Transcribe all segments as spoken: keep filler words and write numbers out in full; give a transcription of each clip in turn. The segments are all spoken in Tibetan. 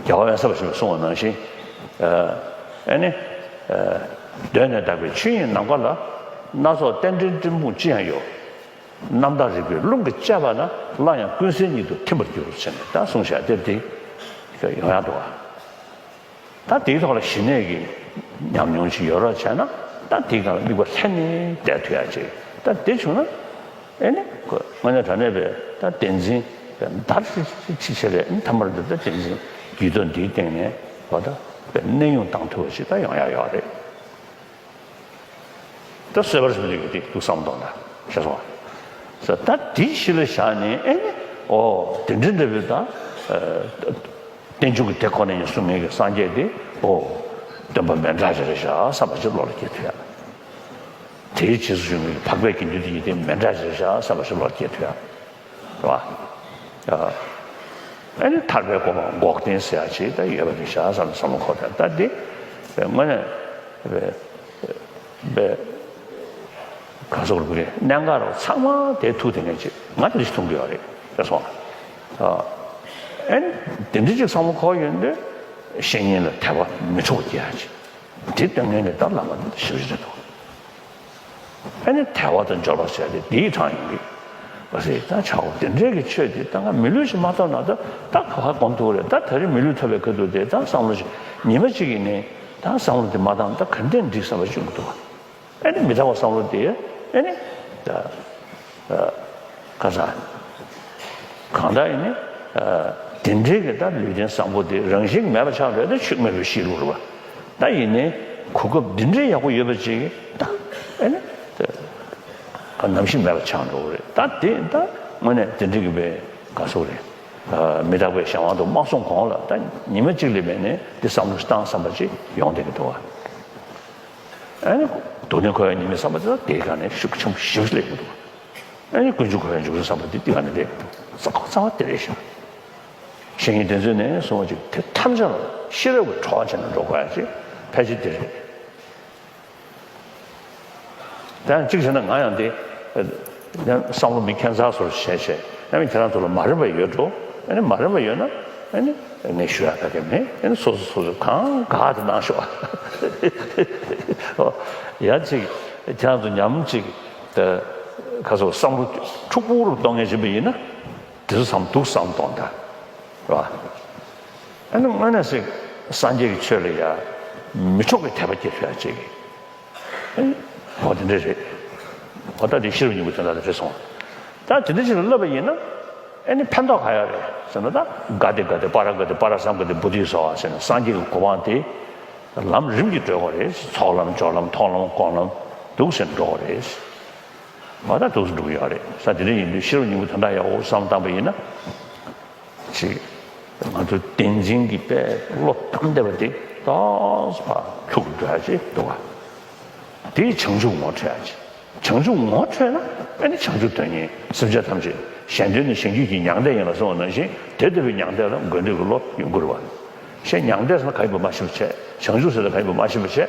རྒྱལ་བ་དབེན་ས་པ་ཞིག་གསུངས་པ་ནང་བཞིན། ཨ་ནི། གདོད་ནས་དག་པའི་ཆོས་ཉིད་ནམ་མཁའ་ལ། སྣ་ཚོགས་རྟེན་འབྲེལ་སྤྲིན་ཕུང་ཅི་ཡང་ཡོད། རྣམ་དག་རིག་པའི་རླུང་གིས་བཅད་པ་ན། སླར་ཡང་ཀུན་གསལ་ཉིད་དུ་ཐིམ་པར་འགྱུར་ཟེར་ནས་ད་གསུངས་བཞག་དེ་དེ་ཡོང་ཡག་འདུག་ཨ། ད་དེའི་ཐོག་ལ་ཞི་གནས་ཀྱི་ཉམས་མྱོང་ཅིག་ཡོད་རོགས་བྱས་ན། ད་དེའི་སྒང་ལ་དམིགས་པ་ལྷན་ནེ་བསྡད་ཐུབ་ཡག་ཅིག་ད་དེ་བྱུང་ན། ཨེ་ནི་ཁོ་དངོས་གནས་དྲང་གནས་པའི་ད་བསྟན་འཛིན་དར་ཅིག་ཅིག་བྱེད་རེད། ཐ་མར་འདི་ད་བསྟན་འཛིན་རྒྱུད་སྟོད་འདིའི་སྟེང་ནས་གོ་ད་པའི་གནས་དབྱུང་བཏང་ཐུབ་པ་ཞིག་ད་ཡོང་ཡག་ཡོད་རེད། ད་གསོལ་བ་རིན་པོ་ཆེ་གི་དེ་འདུག་བསམ་གཏོང་ད་ཤེས་སོང་ས། ད་དེ་གཞི་ལ་བཞག་ནས་ཨེ་ནི་ཨོ་དེ་འདྲ་འདྲ་བའི་ད་རྟེན་འབྱུང་གི་དེ་ཁོ་ནས་ཡིན་གསུང་མཁན་གྱི་སངས་རྒྱས་དེ་ཨོ་སྟོན་པ་མན་དྲག་ཅིག་རེད་ཤག་བསམ་པ་ཅིག་བློ་ལ་སྐྱེ་ཐུབ་ཡག་དེའི་རྗེས་སུ་བྱུང་མཁན་གྱི་འཕགས་པའི་དགེ་འདུན་དེ་ཡིན་དེ་མན་དྲག་ཅིག་རེད་ཤག་བསམ་པ་ཅིག་བློ་ལ་སྐྱེ་ཐུབ་ཡག་རེད་བ། ཨ་ནི་ཐར་པའི་གོ་འཕང་འགོག་བདེན་ཟེར་ཡག་ཅིག་ད་ཡོད་པ་རེད་ཤག་བསམ་བསམ་བློ་འཁོར་ད་ད་འདི་དངོས་གནས་པའི་ག་སོགས་རུ་རེད། གནད་འགག་རུ་ཚང་མ་དེ་ཐུག་དེ་ངས་ཅིག་ང་དེ་འདྲ་ཞིག་མཐོང་གི་ཡོད་རེད་ཤེས་སོང་ཨ། ཨ་ནི་དེ་འདྲ་ཅིག་བསམ་བློ་འཁོར་ཡོང་དུས་བཤེས་གཉེན་ལ་དད་པ་མི་འཕྲོག་པ་སྐྱེ་ཡག་ཅིག་དེ་ལྟ་ངན་ནས་ད་བླ་མ་འདི་ཞེ་པོ་ཅིག་རེད་འདུག་ཨ་ནི་དལ་བ་དང་འབྱོར་བ་ཟེར་ཏེ་འདིའི་གྲངས་ཡིན་གྱི། ཨ་ཟེར་ད་བྱའོ་དེ་འདྲའི་གི་ཆོས་དེ་ད་ང་མི་ལུས་ཤིག་མ་ཐོབ་ན་ད་ད་ག་བ་སྒོམ་ཐུབ་རེད། ད་ད་རེས་མི་ལུས་ཐོབ་པའི་ཁ་ཐུག་དེ་ད་བསམ་བློ་ཞིག་ཉི་མ་གཅིག་ཡིན་ནའི་ད་བསམ་བློ་དེ་མ་བཏང་ད་ག་འདྲས་འགྲིག་བསམ་པ་ཞིག་མི་འདུག་ཨ་ནི་མི་ཐོབ་པ་བསམ་བློ་དེ་ཨ་ནི་ད་ག་ས་གང་ལྟར་ཡིན་ནའི་དེ་འདྲའི་གི་ད་ལུས་རྟེན་བཟང་པོ་དེ་རང་བཞིན་མེད་པ་ཆགས་འགྲོ་ད་ཆོས་མེད་པའི་གཤིས་ལུགས་རེད་བ། ད་ཡིན་ནའི་གོ་སྐབས་འདི་འདྲའི་ཡག་པོ་ཡོད་པ་ཅིག་ད་ཨེ་ནི་ད་ནམ་ཞིག་མེད་པ་ཆགས་འགྲོ་གི་རེད། ད་དེ་ད་དངོས་གནས་དེ་འདྲའི་གི་བའི་ག་སོག་རེད། མི་རྟག་པའི་གཞན་དབང་དུ་མ་སོང་གོང་ལ་ད་ཉི་མ་གཅིག་ལས་མེད་ནས་འདི་བསམ་བློ་ཞིག་བཏང་བསམ་པ་ཅིག་ཡོང་བསྡད་ཀྱི་འདུག་བ། ཨེ་ནི་སྡུག་བསྔལ་འཁོར་བའི་ཉེས་དམིགས་བསམ་པ་ཅིག་ད་དེའི་སྒང་ནས་ཤུགས་ཆེན་པོ་ཞེ་པོ་ཅིག་སླེབས་ཀྱི་འདུག་བ། ཨ་ནི་ཀུན་འབྱུང་འཁོར་བའི་འཇུག་ཚུལ་བསམ་པ་འདི་ཏིག་ཨ་ནི་རེད། རྩ་བ་རྩ་བ་དེ་རེད་ཤག་བཤེས་གཉེན་དེ་ཚོས་ནས་གསུངས་པ་ཅིག་དེ་ཐམས་ཅད་ལ་ཤེས་རབ་ཀྱི་གྲོགས་བྱས་ནས་འགྲོ་དགོས་ཡ་ཅིག་ཕལ་ཆེར་དེ་རེད། ད་ཡང་གཅིག་བྱས་ན་ང་ཡང་དེ་བསམ་བློ་མི་ཁྱད་མཚར་བཟོ་བྱས་བྱས་ཨ་ནི་ཁྱེད་རང་ཚོ་ལ་མ་རན་པ་ཡོད་འགྲོ། ཨ་ནི་མ་རན་པ་ཡོད་ན་ཨ་ནི་ངས་ཞུ་ཡ་ག་གེ་མེད། ཨ་ནི་སོ་སོ་སོ་སོ་གང་ག་དེ་གནང་ཤོག་ཡ་གཅིག་ཁྱེད་རང་ཚོ་ཉམས་གཅིག་ད་ཁ་སོགས་བསམ་བློ་འཁྲུག་པོ་རུ་གཏོང་མཁན་ཡིན་པ་ཡིན་ན་དེ་ཚོ་བསམ་སྡུག་བསམ་གཏོང་ད་རེད་བ། ཨ་ནི་དངོས་གནས་སེ་སངས་རྒྱས་ཀྱི་ཆོས་ལ་ཡ་མི་འཕྲོག་པའི་དད་པ་སྐྱེ་ཐུབ་ཡ་ཅིག་ཨེ་འོ་དེ་འདྲ་རེད། འོ་ད་དེ་ཤེས་རབ་སྙིང་པོའི་དོན་དག་ལ་རེད་སོང་། ད་དེ་འདྲ་ཞིག་ལ་བསླབ་པ་ཡིན་ན་ཨེ་ནི་ཕན་ཐོགས་ག་ཡོད་རེད་ཟེར་ན། ད་ག་དེ་ག་དེ་པ་ར་ག་དེ་པ་ར་སམ་ག་དེ་བོ་དྷི་སྭཱ་ཧཱ་ཟེར་ན་སངས་རྒྱས་ཀྱི་གོ་འཕང་དེ་ལམ་རིམ་གྱིས་བགྲོད་དགོས་རེད། ཚོགས་ལམ་སྦྱོར་ལམ་མཐོང་ལམ་སྒོམ་ལམ་འདུག་ཟེར་འགྲོ་དགོས་རེད། ང་ད་འདུག་སེ་འགྲོ་གི་ཡོད་རེད། ས་དེ་འདྲ་ཡིན་དུས་ཤེས་རབ་སྙིང་པོའི་དོན་དག་ཡག་པོ་བསམ་བཏང་པ་ཡིན་ན། ཅིག་ང་ཚོ་བསྟན་འཛིན་གྱི་དཔེ་བློ་བཏང་བསྡད་པ་དེ་ཏོག་ཙམ་ཕར་ལྷུག་འགྲོ་ཡ་ཅིག་འདུག་ག་དེས་བྱང་ཆུབ་ངོ་འཕྲོད་ཡ་ཅིག་བྱང་ཆུབ་ངོ་འཕྲོད་ན་ཨ་ནི་བྱང་ཆུབ་དོན་གཉེར་སེམས་ཅན་ཐམས་ཅད་གཞན་དོན་ནི་གཞན་རྒྱུད་ཀྱི་མྱང་འདས་ཡིན་ལ་གསུངས་པ་ནང་བཞིན་དེ་ལྟ་བུའི་མྱང་འདས་ལ་འགོད་འདོད་ཀྱི་བློ་ཡོང་གི་རེད་བ། ཞེས་མྱང་འདས་ཟེར་ན་ག་ཡིན་པ་མ་ཤེས་པ་བྱས། བྱང་ཆུབ་ཟེར་ན་ག་ཡིན་པ་མ་ཤེས་པ་བྱས།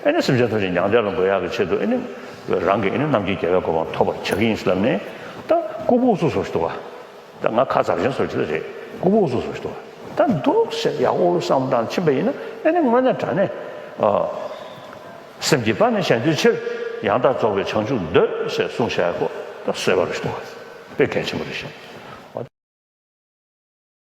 ཨ་ནི་སེམས་ཅན་ཐམས་ཅད་མྱང་འདས་ལ་འགོད་ཡག་གི་ཆེད་དུ་ཨ་ནི་རང་གིས་ཨ་ནི་རྣམ་མཁྱེན་རྒྱལ་བའི་གོ་འཕང་ཐོབ་པར་བྱ་གི་ཡིན་ཟེར་ལབ་ནས་ད་ལྐུགས་པ་ཨུ་ཚུགས་བཟོ་ཞིག་འདུག་བ། ད་ང་ཁ་ཚར་ཞིང་བཟོ་ཅི་ལ་རེད། ལྐུགས་པ་ཨུ་ཚུགས་བཟོ་ཞིག་འདུག་བ། ད་འདུག་ཟེར་ཡག་པོ་བསམ་བཏང་ཕྱིན་པ་ཡིན་ན་ཨ་ནི་དངོས་གནས་དྲང་གནས་ཨ། སེམས་ཀྱི་དཔལ་ནི་གཞན་དོན་ཕྱིར། ཡང་དག་རྫོགས་པའི་བྱང་ཆུབ་འདོད་ཅེས་གསུངས་བཞག་ཡག་པོ་ད་གསོལ་བ་རུ་ཞིག་འདུག་བ། དཔེ་གལ་ཆེན་པོ་རེད་ཤག